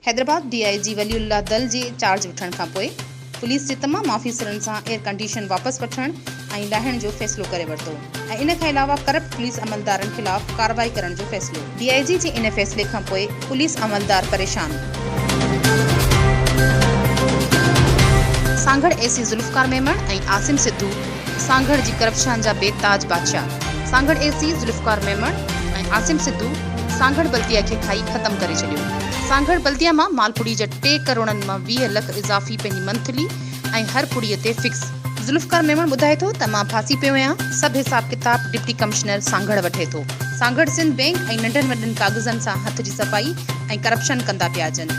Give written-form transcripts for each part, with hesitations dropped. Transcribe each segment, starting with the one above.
Hyderabad D I G Waliullah Dal جي charge وٺڻ کانپوء پوليس جي تمام آفيسرن سان ايئر ڪنڊيشن واپس وٺڻ ۽ لاهڻ جو فيصلو ڪري ورتو ۽ ان کان علاوه ڪرپٽ پوليس عملدارن خلاف ڪارروائي ڪرڻ جو فيصلو. ڊي I جي جي ان فيصلي کانپوء پوليس عملدار پريشان. سانگهڙ اي سي ذوالفقار ميمڻ ۽ عاصم سڌو سانگهڙ جي ڪرپشن جا بي تاج بادشاهه سانگهڙ اي سي ذوالفقار ميمڻ ۽ عاصم سڌو سانگهڙ بلديه کي کائي ختم ڪري ڇڏيو. سانگهڙ بلديه مان مالپڙي جا ٽي ڪروڙن مان 20 لک اضافي پنهنجي منٿلي ۽ هر پڙيء تي فڪس. ذوالفقار ميمڻ ٻڌائي ٿو ته مان ڦاسي پيو آهيان، سڀ حساب ڪتاب ڊپٽي ڪمشنر سانگهڙ وٺي ٿو. سانگهڙ سنڌ بئنڪ ۽ ننڍن وڏن ڪاغذن سان هٿ جي صفائي ۽ ڪرپشن ڪندا پيا اچن.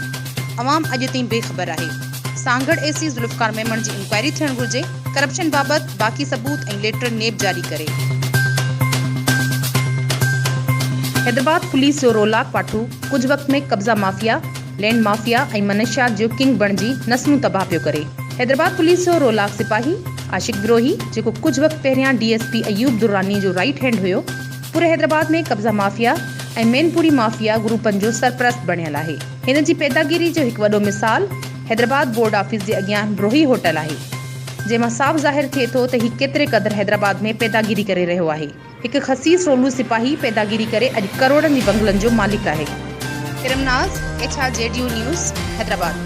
عوام اڄ تائين بي خبر آهي. سانگهڙ اي سي ذوالفقار ميمڻ جي انڪوائري ٿيڻ گهرجي، ڪرپشن بابت باقي ثبوت ۽ ليٽر نيب جاري ڪري. حيدرآباد پوليس جو رولاڪ پاٺو ڪجهه وقت ۾ قبضا مافيا، لينڊ مافيا ۽ منشيات جو ڪنگ بڻجي نسلون تباهه پيو ڪري. حيدرآباد پوليس جو رولاڪ سپاهي عاشق بروهي جيڪو ڪجهه وقت پهريان D S P Ayub Durrani جو رائيٽ هينڊ هيو، پوري حيدرآباد ۾ قبضا مافيا ۽ مينپوري مافيا گروپن جو سرپرست بڻيل آهي. هن جي پيداگيري جو هڪ وڏو مثال حيدرآباد بورڊ آفيس جي اڳيان بروهي هوٽل آهي، جنهن مان صاف ظاهر ٿئي ٿو ته هي ڪيتري قدر حيدرآباد ۾ پيداگيري ڪري رهيو آهي. هڪ خسيس رولو سپاهي پيداگيري ڪري اڄ ڪروڙن جي بنگلن جو مالڪ آهي. Iram Naz, H R G D news, Hyderabad.